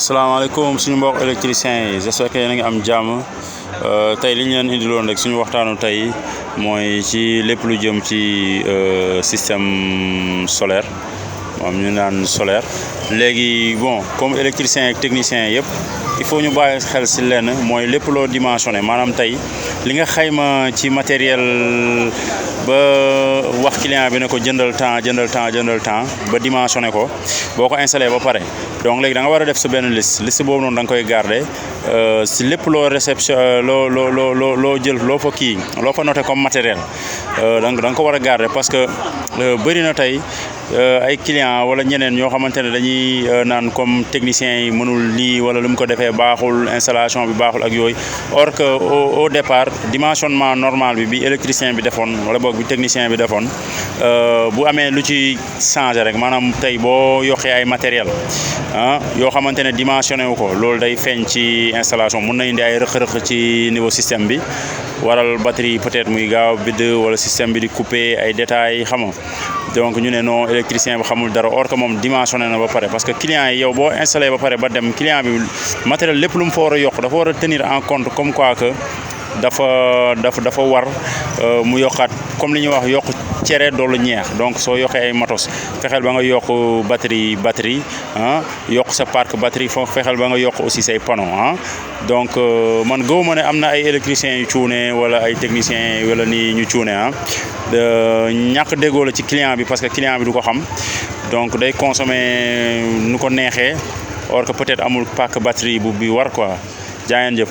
salaamaaleykum suñu mbokk électriciens yi j'espère que yéen a ngi am jàmm tey li ñu leen indiloon rek suñu waxtaanu tey mooy ci lépp lu jëm ci système solaire moom ñu naan solaire léegi bon comme électriciens ak techniciens yëpp il faut ñu bàyyi xel si lenn mooy lépp loo dimensionné maanaam tey li nga xayma ci matériel ba wax client bi ne ko jëndal temps ba dimensionné ko boo ko installé ba pare donc léegi da nga war a def sa benn liste boobu noonu da nga koy garder si lépp loo réception loo jël loo fa noté comme matériel donc da nga ko war a garder parce que bëri na tey ay client wala ñeneen ñoo xamante ne dañuy naan comme technicien yi mënul lii wala lu mu ko defee baaxul installation bi baaxul ak yooyu or que au départ dimensionnement normal bi électricien bi defoon wala boog bi technicien bi defoon bu amee lu ci changé rek maanaam tey boo yokkee ay matériel yoo xamante ne dimensionné wu ko loolu day feeñ ci installation mun na indi ay rëq-rëq ci niveau système bi waral batterie peut-être muy gaaw bidd wala système bi di coupé ay détails xam nga donc ñu ne non électricien bi xamul dara or que moom dimensionné na ba pare parce que client yi yow boo installé ba pare ba dem client bi matériel lépp lu mu fa war a yokk dafa war a tenir en compte comme quoi que dafa war mu yokkaat comme li ñuy wax yokk cere doolu ñeex donc soo yokkee ay matos fexeel ba nga yokk batterie yokk sa parc batterie foo fexeel ba nga yokk aussi say panneau donc man gëwuma ne am na ay électriciens yu cuune wala ay techniciens wala ni ñu cuune ñàkk déggoo la ci client bi parce que client bi du ko xam donc day consommer nu ko neexee or que peut-être amul pack batterie bi war quoi jaayeen jëf